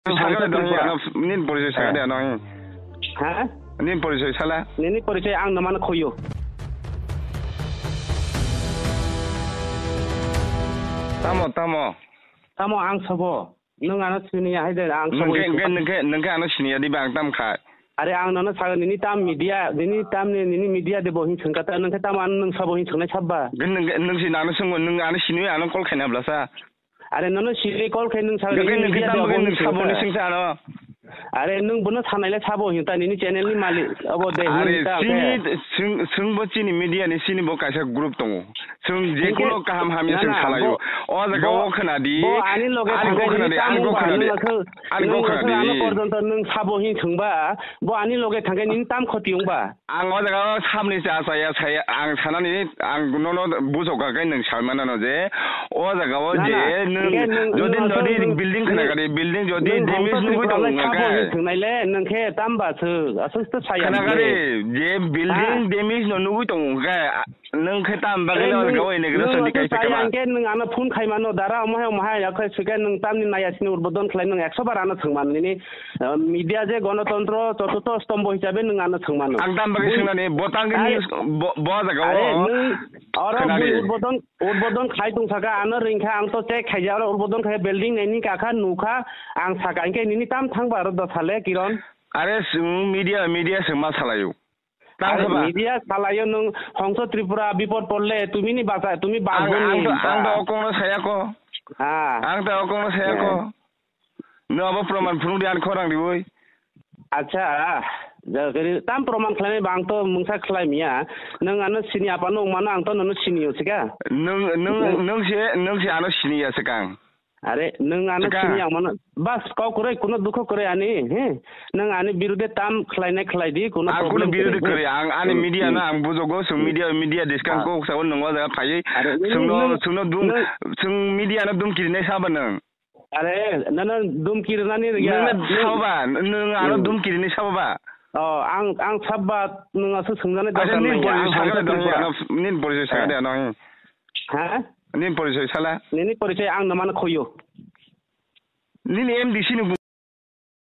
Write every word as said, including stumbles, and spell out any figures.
Ang Hongso sakha de, Tripura. Ano, nin porichoi sakha de, ano, eh. Ha? Nin porichoi sala. Nini porichoi ang no mano khoyo. Tamo, tamo. Tamo ang sabo. Nwng ano siniya hai de, ang sabo Nungke, hinwi nungke, sabo. Nungke, nungke ano siniya di bang tam khai. Are ang nono sago nini tam media, nini tam ni, nini media de bo hin sengkata, nungke tamo ano nung sabo hin sengnai sabba. Nungke, nung si nano sungbo, nung ano siniya ano call khaina blasa. Are nono sini call khai nwng sa Nungke, nungke media tamo de ke nung sabo ni sengsa ano. Are nwng bono sanai le sabo hin ta nini channel ni malik abo de Are hin ta sini, ke. Sung, sungbo chini media ni sini bo kaisa group tongo. Sung je Nungke kuno kaham hamya na, sung na, salayo. Bo, O jaga bo, o khna di. Bo ani loge Ani thangkai go khna nini di, tam ani go wngba khna di. Nwng aswk, Ani go nwng khna aswk ano di. Porjonto nwng sabo hin sengba, bo ani loge thangkai nini tam khoti wngba. Ang o jaga o sabni cha cha ya saya, ang sanani, ang nono bujo ka kai nwng salmano no je, o jaga o Na, je na. nwng Hingke nwng, jodi nwng nodi aswk nwng, building khna nwng, kari, building jodi nwng damage hongsa nugui Tripura tong lai wngkha sabo kai. Hin thwngnai le, nwng khe tamba swk, aswk to saya Khna hingke. kari, je building Ha? damage no nugui tong wngkha kai, nwng khe tam bagwi Are no nwng, jaga o nwng inauguration di aswk kai saya kama. Hingke nwng ano phone khai mano, dara omo hai omo hai, ya khai swike nwng tamni naya sini urbodon khlai nwng ekso bar ano thwng man nini. Ah, media je gonotontro chotuto stombo hisabe nwng ano thwng mano. Ang tam bagwi Bui-, swngnani, bo tang Are, ni bo, bo jaga are, o. Nwng oro Khwnadi. Bui udbodon, udbodon khai tong saka, ano ringkha, ang to check khaija, oro udbodon khai building naini kakha, nukha, ang saka, hingke nini tam thangba aro dosale, Kiron? Are, chwng media, media chwng ma salaio. Tang Are, saba? Media salaio nwng, Hongso Tripura bipod porle, tumi ni basa, tumi Ang, bagoni ang to, ang to ba. Okongno saya ko. Ah. Ang to okongno saya ko. Eh. No abo proman phunuk di, ang khorang di boi. Acha, ja, kari, tam proman khlainai ba ang to mungsa khlai miya. Nwng ano sini apa nwng mano ang to nono sini yo sika. Nwng, nwng, Nwng nwng se, nwng se ano sini ya sekang. Are, nwng ano Sekang. sini ang mano. Bas, kau kwrwi, kuno dukho kwrwi ani, he? Nwng ani birude tam khlainai khlai di, kuno Ang kuno problem birude kwrwi, he? kwrwi, ang ani Hmm, media hmm. no ang bujogo, sung Hmm. media, media diskang Ah. kok sao nwngo jaga phaiwi. Are, nwng, Sungno, nwng, sungno dum, nwng sung media no dum kirinai saba nwng. Are, nana dum kirinani ya. Nungna sabo ba, nung aro Hmm. dum kirini sabo ba. Oh, ang, ang sabba nung aswk swngjani Acha, dorkar nin nangya, ang porichoi sakha hongsa de, Tripura. Ano, nin porichoi sakha de, Eh. ano, eh. Ha? Nin porichoi sala. Nini porichoi ang no mano khoyo. Nini M D C ni